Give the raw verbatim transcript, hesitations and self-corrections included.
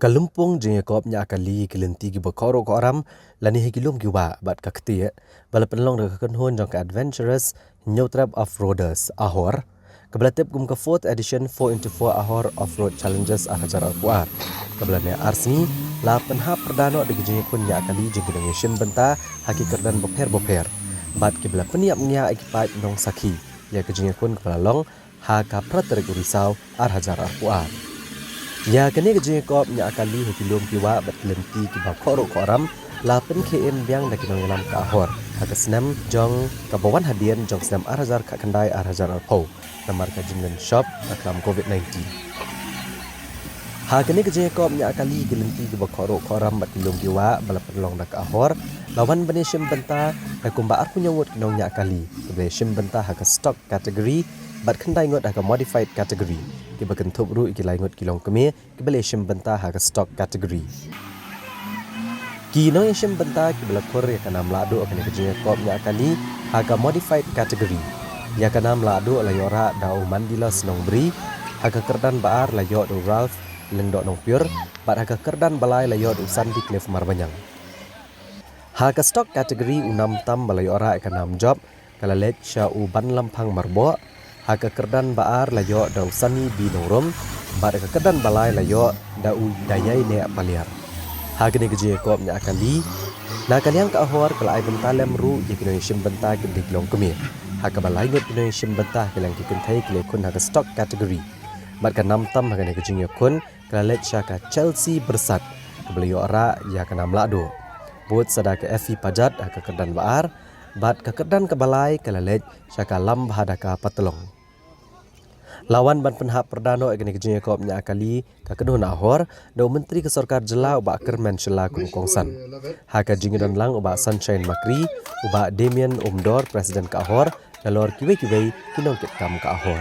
Ka lympung jingïakop ñiah kali ki lynti kiba khohruh khohram lane ha ki lum ki wah bad ka ktien ba la pynlong da ka kynhun jong ka Adventurous Hynñiewtrep Offroaders Ahor, kaba la tip kum ka fourth edition four into four Ahor Off-Road Challenges ar hajar arphew ar, kaba la neh ar sngi, la pynhap pyrda noh da ki jingïakhun ñiah kali jong ki nongïashim bynta ha ki kyrdan bapher bapher bad kiba la pynïap ñiah ïa ki paid nongsakhi ïa ka jingïakhun kaba la long ha ka phra tarik u Risaw ar hajar arphew ar. Ïa kane ka jingïakop ñiah kali ha ki lum ki wah bad ki lynti kiba khohruh khohram la pynkhie im biang da ki nongïalam ka Ahor ha ka snem jong kaba wan hadien jong snem ar hajar khatkhyndai ar hajar arphew, namar ka jingdon shop ka klam covid nineteen. Ha kane ka jingïakop ñiah kali ki lynti kiba khohruh khohram bad ki lum ki wah ba la pynlong da ka Ahor la wan ban ïashim bynta da kumba arphew hynñiew ngut ki nongñiah kali kiba la ïashim bynta ha ka stock category bad khyndai ngut ha ka modified category, kiba kynthup ruh ïa ki lai ngut ki longkmie kiba la ïashim bynta ha ka stock category. Ki nongïashim bynta kiba la khur ïa ka nam lahduh ha kane ka jingïakop ñiah kali ha ka modified category. Ïa ka nam lahduh la ïohrah da u Mandilos Nongbri, ha ka kyrdan ba ar la ïoh da u Ralph Lyngdoh Nongpyiur, bad ha ka kyrdan ba lai la ïoh da u Sandy Cliff Marbaniang. Ha ka stock category u nam tam ba la ïohrah ïa ka nam jop ka la leit sha u Banlamphang Marboh, ha ka kyrdan ba ar la ïoh da u Sunny B Nongrum, bad ha ka kyrdan ba lai la ïoh da u Dayai Neh Paliar. Ha kane ka jingïakop ñiah kali na ka liang ka Ahor ka la ai bynta lem ruh ïa ki nongïashim bynta kiba dei ki longkmie, ha kaba lai ngut ki nongïashim bynta ha ka liang ki kynthei ki la ïakhun ha ka stock category. Bad ka nam tam ha kane ka jingïakhun ka la leit sha ka Chelsea Byrsat, kaba la ïohrah ïa ka nam lahduh, bud sa da ka Effie Pajat ha ka kyrdan ba ar, bad ka kyrdan kaba lai ka la leit sha ka Lambhadaka Patlong. La wan ban pynhap pyrda noh ïa kane ka jingïakop ñiah kali ka kynhun Ahor da u Myntri ka Sorkar Jylla u Bah Kyrmen Shylla kum u kongsan, ha ka jingïadon lang u Bah Sunshine Makri, u Bah Damian Umdor, President ka Ahor, nalor kiwei kiwei ki nongkitkam ka Ahor.